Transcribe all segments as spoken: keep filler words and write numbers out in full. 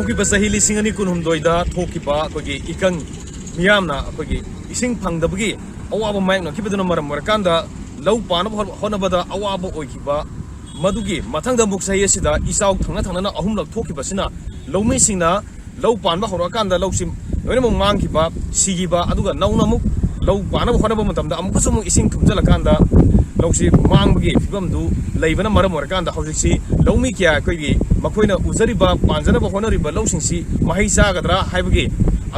ꯍꯧꯈꯤꯕ ꯆꯍꯤ ꯂꯤꯁꯤꯡ ꯑꯅꯤ ꯀꯨꯟꯍꯨꯝꯗꯣꯏꯗ ꯊꯣꯛꯈꯤꯕ ꯑꯩꯈꯣꯏꯒꯤ ꯏꯀꯪ ꯃꯤꯌꯥꯝꯅ ꯑꯩꯈꯣꯏꯒꯤ ꯏꯁꯤꯡ ꯐꯪꯗꯕꯒꯤ ꯑꯋꯥꯕ ꯃꯥꯌꯣꯛꯅꯈꯤꯕꯗꯨꯅ ꯃꯔꯝ ꯑꯣꯏꯔꯀꯥꯟꯗ, ꯂꯧ ꯄꯥꯟꯅꯕ ꯍꯣꯠ-, ꯍꯣꯠꯅꯕꯗ ꯑꯋꯥꯕ ꯑꯣꯏꯈꯤꯕ, ꯃꯗꯨꯒꯤ ꯃꯊꯪꯗ ꯑꯃꯨꯛ ꯆꯍꯤ ꯑꯁꯤꯗ ꯏꯆꯥꯎ ꯊꯪꯅ ꯊꯪꯅꯅ ꯑꯍꯨꯝꯂꯛ ꯊꯣꯛꯈꯤꯕꯁꯤꯅ ꯂꯧꯃꯤꯁꯤꯡꯅ ꯂꯧ ꯄꯥꯟꯕ ꯍꯧꯔꯛꯑꯀꯥꯟꯗ ꯂꯧꯁꯤ ꯂꯣꯏꯅꯃꯛ ꯃꯥꯡꯈꯤꯕ, ꯁꯤꯈꯤꯕ, ꯑꯗꯨꯒ ꯅꯧꯅ ꯑꯃꯨꯛ ꯂꯧ ꯄꯥꯟꯅꯕ ꯍꯣꯠꯅꯕ ꯃꯇꯝꯗ ꯑꯃꯨꯛꯀꯁꯨ ꯑꯃꯨꯛ ꯏꯁꯤꯡ ꯊꯨꯝꯖꯤꯜꯂꯀꯥꯟꯗ ꯂꯧꯁꯤ ꯃꯥꯡꯕꯒꯤ ꯐꯤꯕꯝꯗꯨ ꯂꯩꯕꯅ ꯃꯔꯝ ꯑꯣꯏꯔꯀꯥꯟꯗ, ꯍꯧꯖꯤꯛꯁꯤ ꯂꯧꯃꯤ ꯀꯌꯥ ꯑꯩꯈꯣꯏꯒꯤ ꯃꯈꯣꯏꯅ ꯎꯖꯔꯤꯕ, ꯄꯥꯟꯖꯅꯕ ꯍꯣꯠꯅꯔꯤꯕ ꯂꯧꯁꯤꯡꯁꯤ ꯃꯍꯩ ꯆꯥꯒꯗ꯭ꯔꯥ ꯍꯥꯏꯕꯒꯤ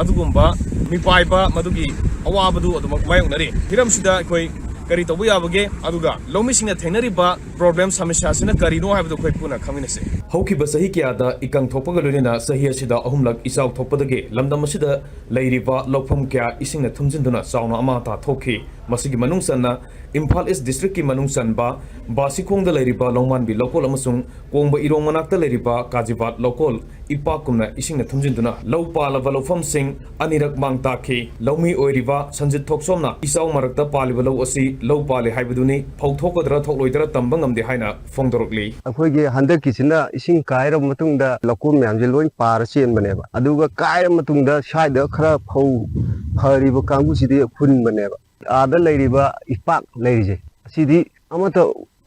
ꯑꯗꯨꯒꯨꯝꯕ ꯃꯤꯄꯥꯏꯕ, ꯃꯗꯨꯒꯤ ꯑꯋꯥꯕꯗꯨ ꯑꯗꯨꯃꯛ ꯃꯥꯌꯣꯛꯅꯔꯤ꯫ ꯍꯤꯔꯝꯁꯤꯗ ꯑꯩꯈꯣꯏ ꯀꯔꯤ ꯇꯧꯕ ꯌꯥꯕꯒꯦ, ꯑꯗꯨꯒ ꯂꯧꯃꯤꯁꯤꯡꯅ ꯊꯦꯡꯅꯔꯤꯕ ꯄ꯭ꯔꯣꯕ꯭ꯂꯦꯝ, ꯁꯃꯁ꯭ꯌꯥꯁꯤꯅ ꯀꯔꯤꯅꯣ ꯍꯥꯏꯕꯗꯨ ꯑꯩꯈꯣꯏ ꯄꯨꯟꯅ ꯈꯪꯃꯤꯟꯅꯁꯤ꯫ ꯍꯧꯈꯤꯕ ꯆꯍꯤ ꯀꯌꯥꯗ ꯏꯀꯪ ꯊꯣꯛꯄꯒ ꯂꯣꯏꯅꯅ ꯆꯍꯤ ꯑꯁꯤꯗ ꯑꯍꯨꯝꯂꯛ ꯏꯆꯥꯎ ꯊꯣꯛꯄꯗꯒꯤ ꯂꯝꯗꯝ ꯑꯁꯤꯗ ꯂꯩꯔꯤꯕ ꯂꯧꯐꯝ ꯀꯌꯥ ꯏꯁꯤꯡꯅ ꯊꯨꯝꯖꯤꯟꯗꯨꯅ ꯆꯥꯎꯅ ꯑꯃꯥꯡ ꯑꯇꯥ ꯊꯣꯛꯈꯤ꯫ ꯃꯁꯤꯒꯤ ꯃꯅꯨꯡ ꯆꯟꯅ ꯏꯝꯐꯥꯜ ꯏꯁ ꯗꯤꯁꯇ꯭ꯔꯤꯛꯀꯤ ꯃꯅꯨꯡ ꯆꯟꯕ ꯕꯥꯁꯤꯈꯣꯡꯗ ꯂꯩꯔꯤꯕ ꯂꯧꯃꯥꯟꯕꯤ ꯂꯧꯀꯣꯜ ꯑꯃꯁꯨꯡ ꯀꯣꯡꯕ ꯏꯔꯣꯡ ꯃꯅꯥꯛꯇ ꯂꯩꯔꯤꯕ ꯀꯥꯖꯤꯕꯥꯠ ꯂꯧꯀꯣꯜ ꯏꯄꯥꯛꯀꯨꯝꯅ ꯏꯁꯤꯡꯅ ꯊꯨꯝꯖꯤꯟꯗꯨꯅ ꯂꯧ ꯄꯥꯜꯂꯕ ꯂꯧꯐꯝꯁꯤꯡ ꯑꯅꯤꯔꯛ ꯃꯥꯡ ꯇꯥꯛꯈꯤ꯫ ꯂꯧꯃꯤ ꯑꯣꯏꯔꯤꯕ ꯁꯟꯖꯤꯠ ꯊꯣꯛꯆꯣꯝꯅ ꯏꯆꯥꯎ ꯃꯔꯛꯇ ꯄꯥꯜꯂꯤꯕ ꯂꯧ ꯑꯁꯤ ꯂꯧ ꯄꯥꯜꯂꯤ ꯍꯥꯏꯕꯗꯨꯅꯤ, ꯐꯧ ꯊꯣꯛꯀꯗ꯭ꯔꯥ ꯊꯣꯛꯂꯣꯏꯗ꯭ꯔꯥ ꯇꯝꯕ ꯉꯝꯗꯦ ꯍꯥꯏꯅ ꯐꯣꯡꯗꯣꯔꯛꯂꯤ꯫ ꯑꯩꯈꯣꯏꯒꯤ ꯍꯟꯗꯛꯀꯤꯁꯤꯅ ꯏꯁꯤꯡ ꯀꯥꯏꯔꯕ ꯃꯇꯨꯡꯗ ꯂꯧꯀꯣꯟ ꯃꯌꯥꯝꯁꯦ ꯂꯣꯏ ꯄꯥꯔ ꯆꯦꯟꯕꯅꯦꯕ꯫ ꯑꯗꯨꯒ ꯀꯥꯏꯔ ꯃꯇꯨꯡꯗ ꯁ꯭ꯋꯥꯏꯗ ꯈꯔ ꯐꯧ ꯐꯔꯤꯕ ꯀꯥꯡꯕꯨꯁꯤꯗꯤ ꯍꯨꯟꯕꯅꯦꯕ꯫ ꯑꯥꯗ ꯂꯩꯔꯤꯕ ꯏꯄꯥꯛ ꯂꯩꯔꯤꯁꯦ, ꯑꯁꯤꯗꯤ ꯑꯃꯠꯇ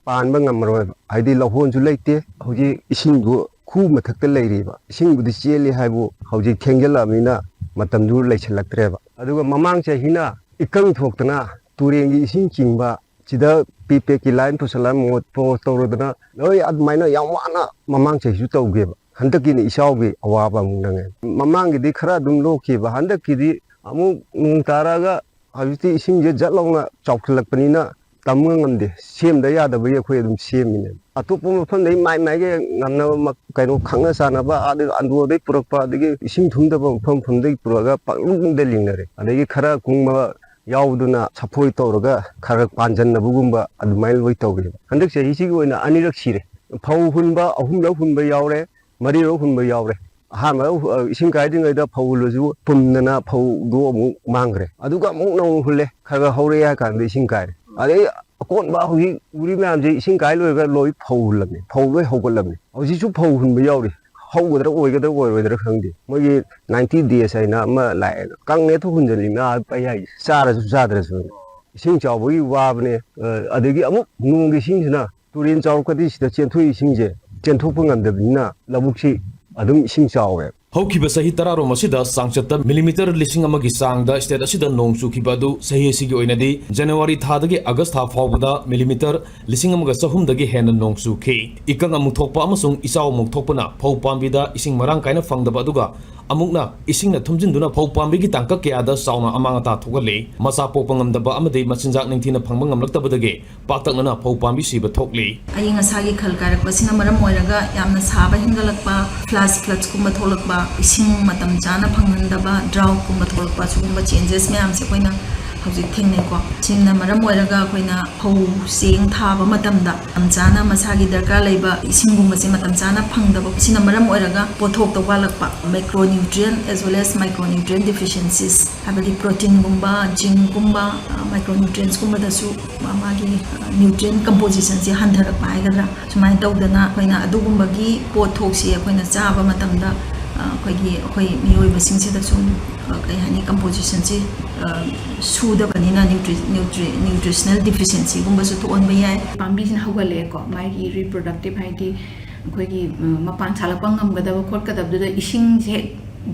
ꯄꯥꯟꯕ ꯉꯝꯃꯔꯣꯏꯕ꯫ ꯍꯥꯏꯗꯤ ꯂꯧꯍꯣꯟꯁꯨ ꯂꯩꯇꯦ꯫ ꯍꯧꯖꯤꯛ ꯏꯁꯤꯡꯗꯨ ꯈꯨ ꯃꯊꯛꯇ ꯂꯩꯔꯤꯕ, ꯏꯁꯤꯡꯕꯨꯗꯤ ꯆꯦꯜꯂꯤ ꯍꯥꯏꯕꯨ ꯍꯧꯖꯤꯛ ꯊꯦꯡꯖꯤꯜꯂꯛꯑꯕꯅꯤꯅ ꯃꯇꯝꯗꯨ ꯂꯩꯁꯤꯜꯂꯛꯇ꯭ꯔꯦꯕ꯫ ꯑꯗꯨꯒ ꯃꯃꯥꯡ ꯆꯍꯤꯅ ꯏꯀꯪ ꯊꯣꯛꯇꯅ ꯇꯨꯔꯦꯟꯒꯤ ꯏꯁꯤꯡ ꯆꯤꯡꯕ, ꯁꯤꯗ ꯄ꯭ꯔꯤꯄꯦꯗꯀꯤ ꯂꯥꯏꯟ ꯄꯨꯁꯜꯂꯒ ꯃꯣꯠ ꯄꯣꯠ ꯇꯧꯔꯗꯅ ꯂꯣꯏ ꯑꯗꯨꯃꯥꯏꯅ ꯌꯥꯝ ꯋꯥꯅ ꯃꯃꯥꯡ ꯆꯍꯤꯁꯨ ꯇꯧꯒꯦꯕ꯫ ꯍꯟꯗꯛꯀꯤꯅ ꯏꯆꯥꯎꯒꯤ ꯑꯋꯥꯕ ꯑꯃꯨꯛ ꯅꯪꯉꯦ꯫ ꯃꯃꯥꯡꯒꯤꯗꯤ ꯈꯔ ꯑꯗꯨꯝ ꯂꯣꯛꯈꯤꯕ, ꯍꯟꯗꯛꯀꯤꯗꯤ ꯑꯃꯨꯛ ꯅꯣꯡ ꯇꯥꯔꯛꯑꯒ ꯍꯧꯖꯤꯛꯇꯤ ꯏꯁꯤꯡꯁꯦ ꯖꯠ ꯂꯥꯎꯅ ꯆꯥꯎꯈꯠꯂꯛꯄꯅꯤꯅ ꯇꯝꯕ ꯉꯝꯗꯦ꯫ ꯁꯦꯝꯗ ꯌꯥꯗꯕꯒꯤ ꯑꯩꯈꯣꯏ ꯑꯗꯨꯝ ꯁꯦꯝꯃꯤꯅꯦ꯫ ꯑꯇꯣꯞꯄ ꯃꯐꯝꯗꯒꯤ ꯃꯥꯏ ꯃꯥꯏꯒꯤ ꯉꯝꯅꯕ ꯃ-, ꯀꯩꯅꯣ ꯈꯪꯅ ꯆꯥꯟꯅꯕ, ꯑꯗꯨ ꯑꯟꯗ꯭ꯔꯣꯗꯩ ꯄꯨꯔꯛꯄ, ꯑꯗꯒꯤ ꯏꯁꯤꯡ ꯊꯨꯝꯗꯕ ꯃꯐꯝ ꯃꯐꯝꯗꯒꯤ ꯄꯨꯔꯛꯑꯒ ꯄꯪꯂꯤꯡꯗ ꯂꯤꯡꯅꯔꯦ꯫ ꯑꯗꯒꯤ ꯈꯔ ꯀꯨꯡꯕ ꯌꯥꯎꯗꯨꯅ ꯁꯥꯐꯣꯏ ꯇꯧꯔꯒ ꯈꯔ ꯈꯔ ꯄꯥꯟꯖꯟꯅꯕꯒꯨꯝꯕ ꯑꯗꯨꯃꯥꯏꯅ ꯂꯣꯏ ꯇꯧꯋꯦꯕ꯫ ꯍꯟꯗꯛ ꯆꯍꯤꯁꯤꯒꯤ ꯑꯣꯏꯅ ꯑꯅꯤꯔꯛ ꯁꯤꯔꯦ꯫ ꯐꯧ ꯍꯨꯟꯕ ꯑꯍꯨꯝꯂꯛ ꯍꯨꯟꯕ ꯌꯥꯎꯔꯦ, ꯃꯔꯤꯔꯛ ꯍꯨꯟꯕ ꯌꯥꯎꯔꯦ꯫ ꯑꯍꯥꯟꯕ, ꯑ, ꯏꯁꯤꯡ ꯀꯥꯏꯗ꯭ꯔꯤꯉꯩꯗ ꯐꯧ ꯍꯨꯜꯂꯁꯨ ꯄꯨꯝꯗꯅ ꯐꯧꯗꯣ ꯑꯃꯨꯛ ꯃꯥꯡꯈ꯭ꯔꯦ꯫ ꯑꯗꯨꯒ ꯑꯃꯨꯛ ꯅꯧꯅ ꯍꯨꯜꯂꯦ, ꯈꯔ ꯈꯔ ꯍꯧꯔꯛꯑꯦ ꯍꯥꯏ ꯀꯥꯟꯗ ꯏꯁꯤꯡ ꯀꯥꯏꯔꯦ꯫ ꯑꯗꯩ ꯑꯀꯣꯟꯕ ꯍꯧꯖꯤꯛ ꯎꯔꯤ ꯃꯌꯥꯝꯁꯦ ꯏꯁꯤꯡ ꯀꯥꯏ ꯂꯣꯏꯔꯒ ꯂꯣꯏ ꯐꯧ ꯍꯨꯜꯂꯝꯃꯦ, ꯐꯧ ꯂꯣꯏ ꯍꯧꯒꯠꯂꯝꯃꯦ꯫ ꯍꯧꯖꯤꯛꯁꯨ ꯐꯧ ꯍꯨꯟꯕ ꯌꯥꯎꯔꯤ꯫ ꯍꯧꯒꯗ꯭ꯔꯥ ꯑꯣꯏꯒꯗ꯭ꯔꯥ ꯑꯣꯏꯔꯣꯏꯗ꯭ꯔꯥ ꯈꯪꯗꯦ꯫ ꯃꯣꯏꯒꯤ ꯅꯥꯏꯟꯇꯤ ꯗꯦꯖ ꯍꯥꯏꯅ ꯑꯃ ꯂꯥꯛꯑꯦ, ꯀꯪꯉꯦ ꯊꯣꯛ ꯍꯨꯟꯖꯜꯂꯤꯃꯦ ꯑꯥ ꯄꯩ ꯍꯥꯏꯁꯦ, ꯆꯥꯔꯁꯨ ꯆꯥꯗ꯭ꯔꯁꯨ꯫ ꯏꯁꯤꯡ ꯆꯥꯎꯕꯒꯤ ꯋꯥꯕꯅꯦ꯫ ꯑ, ꯑꯗꯒꯤ ꯑꯃꯨꯛ ꯅꯣꯡꯒꯤ ꯏꯁꯤꯡꯁꯤꯅ ꯇꯨꯔꯦꯟ ꯆꯥꯎꯔꯛꯄꯗꯤ ꯁꯤꯗ ꯆꯦꯟꯊꯣꯛꯏ ꯏꯁꯤꯡꯁꯦ ꯆꯦꯟꯊꯣꯛꯄ ꯉꯝꯗꯕꯅꯤꯅ ꯂꯧꯕꯨꯛꯁꯤ ꯑꯗꯨꯝ ꯏꯁꯤꯡ ꯆꯥꯎꯋꯦ꯫ ꯍꯧꯈꯤꯕ ꯆꯍꯤ ꯇꯔꯥꯔꯣꯝ ꯑꯁꯤꯗ ꯆꯥꯡꯆꯠꯇ ꯃꯤꯂꯤꯃꯤꯇꯔ ꯂꯤꯁꯤꯡ ꯑꯃꯒꯤ ꯆꯥꯡꯗ ꯁ꯭ꯇꯦꯠ ꯑꯁꯤꯗ ꯅꯣꯡ ꯆꯨꯈꯤꯕ ꯑꯗꯨ ꯆꯍꯤ ꯑꯁꯤꯒꯤ ꯑꯣꯏꯅꯗꯤ ꯖꯅꯋꯥꯔꯤ ꯊꯥꯗꯒꯤ ꯑꯥꯒꯁ ꯊꯥ ꯐꯥꯎꯕꯗ ꯃꯤꯂꯤꯃꯤꯇꯔ ꯂꯤꯁꯤꯡ ꯑꯃꯒ ꯆꯍꯨꯝꯗꯒꯤ ꯍꯦꯟꯅ ꯅꯣꯡ ꯆꯨꯈꯤ꯫ ꯏꯀꯪ ꯑꯃꯨꯛ ꯊꯣꯛꯄ ꯑꯃꯁꯨꯡ ꯏꯆꯥꯎ ꯑꯃꯨꯛ ꯊꯣꯛꯄꯅ ꯐꯧ ꯄꯥꯝꯕꯤꯗ ꯏꯁꯤꯡ ꯃꯔꯥꯡ ꯀꯥꯏꯅ ꯐꯪꯗꯕ, ꯑꯗꯨꯒ ꯑꯃꯨꯛꯅ ꯏꯁꯤꯡꯅ ꯊꯨꯝꯖꯤꯟꯗꯨꯅ ꯐꯧ ꯄꯥꯝꯕꯤꯒꯤ ꯇꯥꯡꯀꯛ ꯀꯌꯥꯗ ꯆꯥꯎꯅ ꯑꯃꯥꯡ ꯑꯇꯥ ꯊꯣꯛꯍꯜꯂꯤ꯫ ꯃꯆꯥ ꯄꯣꯛꯄ ꯉꯝꯗꯕ ꯑꯃꯗꯤ ꯃꯆꯤꯟꯖꯥꯛ ꯅꯤꯡꯊꯤꯅ ꯐꯪꯕ ꯉꯝꯂꯛꯇꯕꯗꯒꯤ ꯄꯥꯛꯇꯛꯅꯅ ꯐꯧ ꯄꯥꯝꯕꯤ ꯁꯤꯕ ꯊꯣꯛꯂꯤ꯫ ꯑꯏꯪ ꯑꯁꯥꯒꯤ ꯈꯜ ꯀꯥꯏꯔꯛꯄꯁꯤꯅ ꯃꯔꯝ ꯑꯣꯏꯔꯒ ꯌꯥꯝꯅ ꯁꯥꯕ ꯍꯦꯟꯒꯠꯂꯛꯄ, ꯐ꯭ꯂꯥꯁ ꯐ꯭ꯂꯠꯁꯀꯨꯝꯕ ꯊꯣꯛꯂꯛꯄ, ꯏꯁꯤꯡ ꯃꯇꯝ ꯆꯥꯅ ꯐꯪꯍꯟꯗꯕ, ꯗ꯭ꯔꯥꯎꯠꯀꯨꯝꯕ ꯊꯣꯛꯂꯛꯄ, ꯁꯤꯒꯨꯝꯕ ꯆꯦꯟꯖꯦꯁ ꯃꯌꯥꯝꯁꯦ ꯑꯩꯈꯣꯏꯅ ꯍꯧꯖꯤꯛ ꯊꯦꯡꯅꯩꯀꯣ꯫ ꯁꯤꯅ ꯃꯔꯝ ꯑꯣꯏꯔꯒ ꯑꯩꯈꯣꯏꯅ ꯐꯧ ꯆꯦꯡ ꯊꯥꯕ ꯃꯇꯝꯗ ꯃꯇꯝ ꯆꯥꯅ ꯃꯁꯥꯒꯤ ꯗꯔꯀꯥꯔ ꯂꯩꯕ ꯏꯁꯤꯡꯒꯨꯝꯕꯁꯦ ꯃꯇꯝ ꯆꯥꯅ ꯐꯪꯗꯕ, ꯁꯤꯅ ꯃꯔꯝ ꯑꯣꯏꯔꯒ ꯄꯣꯠꯊꯣꯛꯇ ꯋꯥꯠꯂꯛꯄ, ꯃꯥꯏꯀ꯭ꯔꯣꯅ꯭ꯌꯨꯇ꯭ꯔꯤꯌꯦꯟ as well as micronutrient deficiencies, ꯍꯥꯏꯕꯗꯤ ꯄ꯭ꯔꯣꯇꯤꯟꯒꯨꯝꯕ, ꯖꯤꯡꯀꯨꯝꯕ, ꯃꯥꯏꯀ꯭ꯔꯣꯅ꯭ꯌꯨꯇ꯭ꯔꯤꯌꯦꯟꯁꯀꯨꯝꯕꯗꯁꯨ ꯃꯥꯒꯤ ꯅ꯭ꯌꯨꯇ꯭ꯔꯤꯌꯦꯟ ꯀꯝꯄꯣꯖꯤꯁꯟꯁꯦ ꯍꯟꯊꯔꯛꯄ ꯍꯥꯏꯒꯗ꯭ꯔꯥ, ꯁꯨꯃꯥꯏꯅ ꯇꯧꯗꯅ ꯑꯩꯈꯣꯏꯅ ꯑꯗꯨꯒꯨꯝꯕꯒꯤ ꯄꯣꯠꯊꯣꯛꯁꯤ ꯑꯩꯈꯣꯏꯅ ꯆꯥꯕ ꯃꯇꯝꯗ, ꯑ, ꯑꯩꯈꯣꯏꯒꯤ, ꯑꯩꯈꯣꯏ ꯃꯤꯑꯣꯏꯕꯁꯤꯡꯁꯤꯗꯁꯨ, ꯑ, ꯀꯩ ꯍꯥꯏꯅꯤ, ꯀꯝꯄꯣꯖꯤꯁꯟꯁꯤ, ꯑ, ꯁꯨꯗꯕꯅꯤꯅ ꯅ꯭ꯌꯨꯇ꯭ꯔꯤ-, ꯅ꯭ꯌꯨꯇ꯭ꯔꯤ-, ꯅ꯭ꯌꯨꯇ꯭ꯔꯤꯁꯅꯦꯜ ꯗꯤꯐꯤꯁꯦꯟꯁꯤꯒꯨꯝꯕꯁꯨ ꯊꯣꯛꯍꯟꯕ ꯌꯥꯏ꯫ ꯄꯥꯝꯕꯤꯁꯤꯅ ꯍꯧꯒꯠꯂꯛꯑꯦꯀꯣ, ꯃꯥꯒꯤ ꯔꯤꯄ꯭ꯔꯣꯗꯛꯇꯤꯞ ꯍꯥꯏꯗꯤ ꯑꯩꯈꯣꯏꯒꯤ, ꯑ, ꯃꯄꯥꯟ ꯁꯥꯠꯂꯛꯄ ꯉꯝꯒꯗꯕ ꯈꯣꯠꯀꯗꯕꯗꯨꯗ ꯏꯁꯤꯡꯁꯦ ꯍꯦꯛ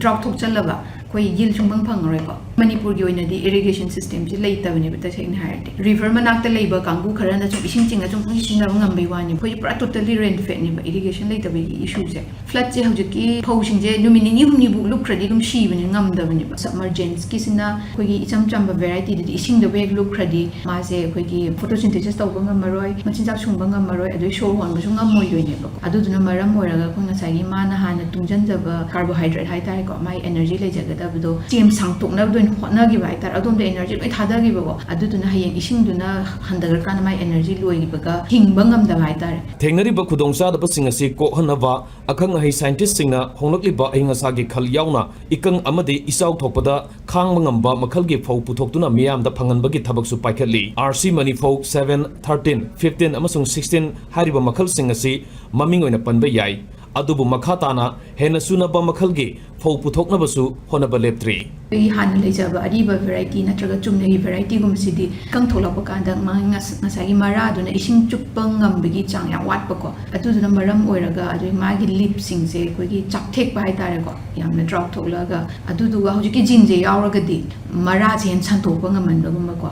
ꯗ꯭ꯔꯥꯎꯠ ꯊꯣꯛꯆꯜꯂꯕ ꯑꯩꯈꯣꯏ ꯌꯤꯜ ꯁꯨꯡꯐꯪ ꯐꯪꯉꯔꯣꯏꯀꯣ꯫ ꯃꯅꯤꯄꯨꯔꯒꯤ ꯑꯣꯏꯅꯗꯤ ꯏꯔꯤꯒꯦꯁꯟ ꯁꯤꯁꯇꯦꯝꯁꯤ ꯂꯩꯇꯕꯅꯦꯕ, ꯇꯁꯦꯡꯅ ꯍꯥꯏꯔꯗꯤ꯫ ꯔꯤꯚꯔ ꯃꯅꯥꯛꯇ ꯂꯩꯕ ꯀꯥꯡꯕꯨ ꯈꯔꯅ ꯁꯨꯝ ꯏꯁꯤꯡ ꯆꯤꯡꯉ ꯁꯨꯝ ꯄꯨꯡꯁꯤ ꯁꯤꯖꯤꯟꯅꯕ ꯉꯝꯕꯩ ꯋꯥꯅꯤ꯫ ꯑꯩꯈꯣꯏꯁꯦ ꯄꯨꯔꯥ ꯇꯣꯇꯦꯜꯂꯤ ꯔꯦꯟ ꯐꯦꯗꯅꯦꯕ, ꯏꯔꯤꯒꯦꯁꯟ ꯂꯩꯇꯕꯒꯤ ꯏꯁꯨꯁꯦ꯫ ꯐ꯭ꯂꯠꯁꯦ ꯍꯧꯖꯤꯛꯀꯤ ꯐꯧꯁꯤꯡꯁꯦ ꯅꯨꯃꯤꯠ ꯅꯤꯅꯤ ꯍꯨꯝꯅꯤꯕꯨ ꯂꯨꯞꯈ꯭ꯔꯗꯤ ꯑꯗꯨꯝ ꯁꯤꯕꯅꯤ, ꯉꯝꯗꯕꯅꯦꯕ꯫ ꯁꯕꯃꯔꯖꯦꯟꯁꯀꯤꯁꯤꯅ ꯑꯩꯈꯣꯏꯒꯤ ꯏꯆꯝ ꯆꯝꯕ ꯚꯦꯔꯥꯏꯇꯤꯗꯗꯤ ꯏꯁꯤꯡꯗꯕꯨ ꯍꯦꯛ ꯂꯨꯞꯈ꯭ꯔꯗꯤ ꯃꯥꯁꯦ ꯑꯩꯈꯣꯏꯒꯤ ꯐꯣꯇꯣꯁꯤꯟꯊꯦꯁꯤꯁ ꯇꯧꯕ ꯉꯝꯃꯔꯣꯏ, ꯃꯆꯤꯟꯖꯥꯛ ꯁꯨꯡꯕ ꯉꯝꯃꯔꯣꯏ, ꯑꯗꯩ ꯁꯣꯔ ꯍꯣꯟꯕꯁꯨ ꯉꯝꯃꯣꯏꯗꯣꯏꯅꯦꯕꯀꯣ꯫ ꯑꯗꯨꯗꯨꯅ ꯃꯔꯝ ꯑꯣꯏꯔꯒ ꯑꯩꯈꯣꯏ ꯉꯁꯥꯏꯒꯤ ꯃꯥꯅ ꯍꯥꯟꯅ ꯇꯨꯡꯁꯤꯟꯖꯕ ꯀꯥꯔꯕꯣꯍꯥꯏꯗ꯭ꯔꯦꯠ ꯍꯥꯏꯇꯥꯔꯦꯀꯣ, ꯃꯥꯒꯤ ꯑꯦꯅꯔꯖꯤ ꯂꯩꯖꯒꯗꯕꯗꯣ ꯁꯦꯝ ꯁꯥꯡꯇꯣꯛꯅꯕꯗ ꯑꯣꯏꯅ ꯍꯣꯠꯅꯈꯤꯕ ꯍꯥꯏꯇꯥꯔꯦ꯫ ꯑꯗꯣꯝꯗ ꯑꯦꯅꯔꯖꯤ ꯂꯣꯏ ꯊꯥꯗꯈꯤꯕꯀꯣ꯫ ꯑꯗꯨꯗꯨꯅ ꯍꯌꯦꯡ ꯏꯁꯤꯡꯗꯨꯅ ꯍꯟꯊꯈ꯭ꯔꯀꯥꯟꯗ ꯃꯥꯒꯤ ꯑꯦꯅꯔꯖꯤ ꯂꯣꯏꯈꯤꯕꯒ ꯍꯤꯡꯕ ꯉꯝꯗꯕ ꯍꯥꯏꯇꯥꯔꯦ꯫ ꯊꯦꯡꯅꯔꯤꯕ ꯈꯨꯗꯣꯡꯆꯥꯗꯕꯁꯤꯡ ꯑꯁꯤ ꯀꯣꯛꯍꯟꯅꯕ ꯑꯈꯪ ꯑꯍꯩ ꯁꯥꯏꯟꯇꯤꯁꯁꯤꯡꯅ ꯍꯣꯡꯂꯛꯂꯤꯕ ꯑꯏꯪ ꯑꯁꯥꯒꯤ ꯈꯜ ꯌꯥꯎꯅ ꯏꯀꯪ ꯑꯃꯗꯤ ꯏꯆꯥꯎ ꯊꯣꯛꯄꯗ ꯈꯥꯡꯕ ꯉꯝꯕ ꯃꯈꯜꯒꯤ ꯐꯧ ꯄꯨꯊꯣꯛꯇꯨꯅ ꯃꯤꯌꯥꯝꯗ ꯐꯪꯍꯟꯕꯒꯤ ꯊꯕꯛꯁꯨ ꯄꯥꯏꯈꯠꯂꯤ꯫ ꯑꯥꯔ ꯁꯤ ꯃꯅꯤ ꯐꯧ seven, thirteen, fifteen ꯑꯃꯁꯨꯡ sixteen ꯍꯥꯏꯔꯤꯕ ꯃꯈꯜꯁꯤꯡ ꯑꯁꯤ ꯃꯃꯤꯡ ꯑꯣꯏꯅ ꯄꯟꯕ ꯌꯥꯏ꯫ ꯑꯗꯨꯕꯨ ꯃꯈꯥ ꯇꯥꯅ ꯍꯦꯟꯅ ꯁꯨꯅꯕ ꯃꯈꯜꯒꯤ ꯐꯧ ꯄꯨꯊꯣꯛꯅꯕꯁꯨ ꯍꯣꯠꯅꯕ ꯂꯦꯞꯇ꯭ꯔꯤ꯫ ꯑꯩꯈꯣꯏꯒꯤ ꯍꯥꯟꯅ ꯂꯩꯖꯕ ꯑꯔꯤꯕ variety ꯅꯠꯇ꯭ꯔꯒ ꯆꯨꯝꯅꯒꯤ varietyꯒꯨꯝꯕꯁꯤꯗꯤ ꯏꯀꯪ ꯊꯣꯛꯂꯛꯄ ꯀꯥꯟꯗ ꯃꯥꯒꯤ ꯉꯁ-, ꯉꯁꯥꯏꯒꯤ ꯃꯔꯥꯗꯨꯅ ꯏꯁꯤꯡ ꯆꯨꯞꯄ ꯉꯝꯕꯒꯤ ꯆꯥꯡ ꯌꯥꯝ ꯋꯥꯠꯄꯀꯣ꯫ ꯑꯗꯨꯗꯨꯅ ꯃꯔꯝ ꯑꯣꯏꯔꯒ ꯑꯗꯨꯒꯤ ꯃꯥꯒꯤ leafꯁꯤꯡꯁꯦ ꯑꯩꯈꯣꯏꯒꯤ ꯆꯥꯛꯊꯦꯛꯄ ꯍꯥꯏꯇꯥꯔꯦꯀꯣ, ꯌꯥꯝꯅ drought ꯊꯣꯛꯂꯛꯑꯒ꯫ ꯑꯗꯨꯗꯨꯒ ꯍꯧꯖꯤꯛꯀꯤ geneꯁꯦ ꯌꯥꯎꯔꯒꯗꯤ ꯃꯔꯥꯁꯦ ꯍꯦꯟꯅ ꯁꯟꯗꯣꯛꯄ ꯉꯝꯍꯟꯕꯒꯨꯝꯕꯀꯣ,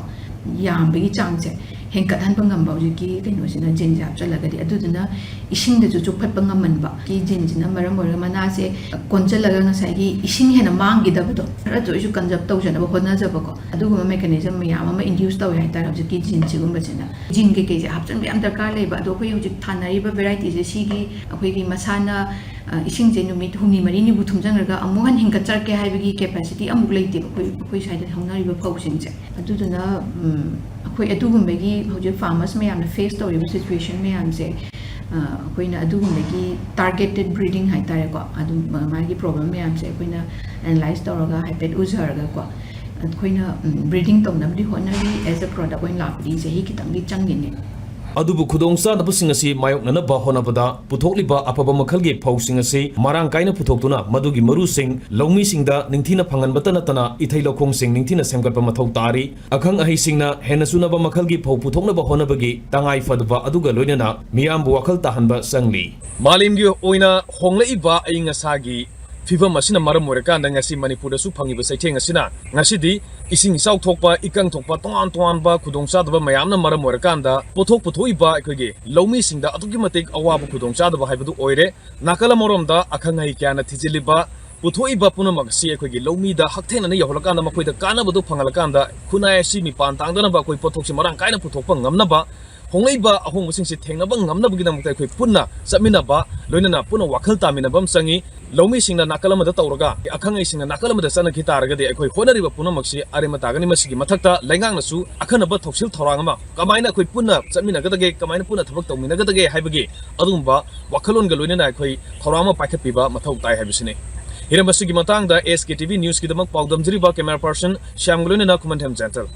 ꯌꯥꯝꯕꯒꯤ ꯆꯥꯡꯁꯦ ꯍꯦꯟꯀꯠꯍꯟꯕ ꯉꯝꯕ ꯍꯧꯖꯤꯛꯀꯤ ꯀꯩꯅꯣꯁꯤꯅ, geneꯁꯦ ꯍꯥꯞꯆꯜꯂꯒꯗꯤ꯫ ꯑꯗꯨꯗꯨꯅ ꯏꯁꯤꯡꯗꯁꯨ ꯆꯨꯞꯈꯠꯄ ꯉꯝꯍꯟꯕ꯫ ꯁꯤ geneꯁꯤꯅ ꯃꯔꯝ ꯑꯣꯏꯔꯒ ꯃꯅꯥꯁꯦ ꯀꯣꯟꯁꯤꯜꯂꯒ ꯉꯁꯥꯏꯒꯤ ꯏꯁꯤꯡ ꯍꯦꯟꯅ ꯃꯥꯡꯈꯤꯗꯕꯗꯣ, ꯈꯔꯗ ꯑꯣꯏꯔꯁꯨ conserve ꯇꯧꯖꯅꯕ ꯍꯣꯠꯅꯖꯕꯀꯣ, ꯑꯗꯨꯒꯨꯝꯕ mechanism ꯃꯌꯥꯝ ꯑꯃ induce ꯇꯧꯋꯦ ꯍꯥꯏꯇꯥꯔꯦ ꯍꯧꯖꯤꯛꯀꯤ geneꯁꯤꯒꯨꯝꯕꯁꯤꯅ꯫ Gene ꯀꯩꯀꯩꯁꯦ ꯍꯥꯞꯆꯤꯟꯕ ꯌꯥꯝ ꯗꯔꯀꯥꯔ ꯂꯩꯕ꯫ ꯑꯗꯣ ꯑꯩꯈꯣꯏ ꯍꯧꯖꯤꯛ ꯊꯥꯅꯔꯤꯕ varietyꯁꯦ ꯁꯤꯒꯤ ꯑꯩꯈꯣꯏꯒꯤ ꯃꯁꯥꯅ, ꯑ, ꯏꯁꯤꯡꯁꯦ ꯅꯨꯃꯤꯠ ꯍꯨꯝꯅꯤ ꯃꯔꯤꯅꯤꯕꯨ ꯊꯨꯝꯖꯤꯟꯈ꯭ꯔꯒ ꯑꯃꯨꯛ ꯍꯟꯅ ꯍꯤꯡꯒꯠꯆꯔꯛꯀꯦ ꯍꯥꯏꯕꯒꯤ capacity ꯑꯃꯨꯛ ꯂꯩꯇꯦꯕ ꯑꯩꯈꯣꯏ, ꯑꯩꯈꯣꯏ ꯁ꯭ꯋꯥꯏꯗ ꯍꯧꯅꯔꯤꯕ ꯐꯧꯁꯤꯡꯁꯦ꯫ ꯑꯗꯨꯗꯨꯅ, ꯎꯝ, ꯑꯩꯈꯣꯏ ꯑꯗꯨꯒꯨꯝꯕꯒꯤ ꯍꯧꯖꯤꯛ farmers ꯃꯌꯥꯝꯅ face ꯇꯧꯔꯤꯕ situation ꯃꯌꯥꯝꯁꯦ, ꯑ, ꯑꯩꯈꯣꯏꯅ ꯑꯗꯨꯒꯨꯝꯕꯒꯤ targeted breeding ꯍꯥꯏꯇꯥꯔꯦꯀꯣ, ꯑꯗꯨꯝ ꯃꯥꯒꯤ problem ꯃꯌꯥꯝꯁꯦ ꯑꯩꯈꯣꯏꯅ analyse ꯇꯧꯔꯒ ꯍꯥꯏꯐꯦꯠ ꯎꯖꯔꯒꯀꯣ, ꯑꯩꯈꯣꯏꯅ, ꯎꯝ, breeding ꯇꯧꯅꯕꯗꯤ ꯍꯣꯠꯅꯔꯤ꯫ As a product ꯑꯣꯏꯅ ꯂꯥꯛꯄꯗꯤ ꯆꯍꯤ ꯈꯤꯇꯪꯗꯤ ꯆꯪꯒꯅꯤ꯫ ꯑꯗꯨꯕꯨ ꯈꯨꯗꯣꯡꯆꯥꯗꯕꯁꯤꯡ ꯑꯁꯤ ꯃꯥꯌꯣꯛꯅꯅꯕ ꯍꯣꯠꯅꯕꯗ ꯄꯨꯊꯣꯛꯂꯤꯕ ꯑꯐꯕ ꯃꯈꯜꯒꯤ ꯐꯧꯁꯤꯡ ꯑꯁꯤ ꯃꯔꯥꯡ ꯀꯥꯏꯅ ꯄꯨꯊꯣꯛꯇꯨꯅ ꯃꯗꯨꯒꯤ ꯃꯔꯨꯁꯤꯡ ꯂꯧꯃꯤꯁꯤꯡꯗ ꯅꯤꯡꯊꯤꯅ ꯐꯪꯍꯟꯕꯇ ꯅꯠꯇꯅ ꯏꯊꯩ ꯂꯧꯈꯣꯡꯁꯤꯡ ꯅꯤꯡꯊꯤꯅ ꯁꯦꯝꯒꯠꯄ ꯃꯊꯧ ꯇꯥꯔꯤ꯫ ꯑꯈꯪ ꯑꯍꯩꯁꯤꯡꯅ ꯍꯦꯟꯅ ꯆꯨꯅꯕ ꯃꯈꯜꯒꯤ ꯐꯧ ꯄꯨꯊꯣꯛꯅꯕ ꯍꯣꯠꯅꯕꯒꯤ ꯇꯉꯥꯏ ꯐꯗꯕ ꯑꯗꯨꯒ ꯂꯣꯏꯅꯅ ꯃꯤꯌꯥꯝꯕꯨ ꯋꯥꯈꯜ ꯇꯥꯍꯟꯕ ꯆꯪꯂꯤ꯫ ꯃꯥꯂꯦꯝꯒꯤ ꯑꯣꯏꯅ ꯍꯣꯡꯂꯛꯏꯕ ꯑꯏꯪ ꯑꯁꯥꯒꯤ ꯐꯤꯕꯝ ꯑꯁꯤꯅ ꯃꯔꯝ ꯑꯣꯏꯔꯀꯥꯟꯗ ꯉꯁꯤ ꯃꯅꯤꯄꯨꯔꯗꯁꯨ ꯐꯪꯉꯤꯕ ꯆꯩꯊꯦꯡ ꯑꯁꯤꯅ ꯉꯁꯤꯗꯤ ꯏꯁꯤꯡ ꯏꯆꯥꯎ ꯊꯣꯛꯄ, ꯏꯀꯪ ꯊꯣꯛꯄ, ꯇꯣꯉꯥꯟ ꯇꯣꯉꯥꯟꯕ ꯈꯨꯗꯣꯡꯆꯥꯗꯕ ꯃꯌꯥꯝꯅ ꯃꯔꯝ ꯑꯣꯏꯔꯀꯥꯟꯗ ꯄꯣꯠꯊꯣꯛ ꯄꯨꯊꯣꯛꯏꯕ ꯑꯩꯈꯣꯏꯒꯤ ꯂꯧꯃꯤꯁꯤꯡꯗ ꯑꯗꯨꯛꯀꯤ ꯃꯇꯤꯛ ꯑꯋꯥꯕ ꯈꯨꯗꯣꯡꯆꯥꯗꯕ ꯍꯥꯏꯕꯗꯨ ꯑꯣꯏꯔꯦ꯫ ꯅꯥꯀꯜ ꯑꯃꯔꯣꯝꯗ ꯑꯈꯪ ꯑꯍꯩ ꯀꯌꯥꯅ ꯊꯤꯖꯤꯜꯂꯤꯕ ꯄꯨꯊꯣꯛꯏꯕ ꯄꯨꯝꯅꯃꯛ ꯑꯁꯤ ꯑꯩꯈꯣꯏꯒꯤ ꯂꯧꯃꯤꯗ ꯍꯛꯊꯦꯡꯅꯅ ꯌꯧꯍꯜꯂꯀꯥꯟꯗ ꯃꯈꯣꯏꯗ ꯀꯥꯟꯅꯕꯗꯨ ꯐꯪꯍꯜꯂꯀꯥꯟꯗ ꯈꯨꯟꯅꯥꯏ ꯑꯁꯤ ꯃꯤꯄꯥꯟ ꯇꯥꯡꯗꯅꯕ ꯑꯩꯈꯣꯏ ꯄꯣꯠꯊꯣꯛꯁꯤ ꯃꯔꯥꯡ ꯀꯥꯏꯅ ꯄꯨꯊꯣꯛꯄ ꯉꯝꯅꯕ ꯍꯣꯡꯂꯛꯏꯕ ꯑꯍꯣꯡꯕꯁꯤꯡꯁꯤ ꯊꯦꯡꯅꯕ ꯉꯝꯅꯕꯒꯤꯗꯃꯛꯇ ꯑꯩꯈꯣꯏ ꯄꯨꯟꯅ ꯆꯠꯃꯤꯟꯅꯕ, ꯂꯣꯏꯅꯅ ꯄꯨꯟꯅ ꯋꯥꯈꯜ ꯇꯥꯃꯤꯟꯅꯕ ꯑꯃ ꯆꯪꯉꯤ꯫ ꯂꯧꯃꯤꯁꯤꯡꯅ ꯅꯥꯀꯜ ꯑꯃꯗ ꯇꯧꯔꯒ, ꯑꯈꯪ ꯑꯍꯩꯁꯤꯡꯅ ꯅꯥꯀꯜ ꯑꯃꯗ ꯆꯠꯅꯈꯤ ꯇꯥꯔꯒꯗꯤ ꯑꯩꯈꯣꯏ ꯍꯣꯠꯅꯔꯤꯕ ꯄꯨꯝꯅꯃꯛꯁꯤ ꯑꯔꯦꯝꯕ ꯇꯥꯒꯅꯤ꯫ ꯃꯁꯤꯒꯤ ꯃꯊꯛꯇ ꯂꯩꯉꯥꯛꯅꯁꯨ ꯑꯈꯟꯅꯕ ꯊꯧꯁꯤꯜ ꯊꯧꯔꯥꯡ ꯑꯃ ꯀꯃꯥꯏꯅ ꯑꯩꯈꯣꯏ ꯄꯨꯟꯅ ꯆꯠꯃꯤꯟꯅꯒꯗꯒꯦ, ꯀꯃꯥꯏꯅ ꯄꯨꯟꯅ ꯊꯕꯛ ꯇꯧꯃꯤꯟꯅꯒꯗꯒꯦ ꯍꯥꯏꯕꯒꯤ ꯑꯗꯨꯒꯨꯝꯕ ꯋꯥꯈꯜꯂꯣꯟꯒ ꯂꯣꯏꯅꯅ ꯑꯩꯈꯣꯏ ꯊꯧꯔꯥꯡ ꯑꯃ ꯄꯥꯏꯈꯠꯄꯤꯕ ꯃꯊꯧ ꯇꯥꯏ ꯍꯥꯏꯕꯁꯤꯅꯤ꯫ ꯍꯤꯔꯝ ꯑꯁꯤꯒꯤ ꯃꯇꯥꯡꯗ S K T V News ꯀꯤꯗꯃꯛ ꯄꯥꯎꯗꯝꯖꯔꯤꯕ camera person ꯁ꯭ꯌꯥꯝꯒ ꯂꯣꯏꯅꯅ ꯈꯨꯃꯟꯊꯦꯝ ꯖꯦꯟꯇꯜ꯫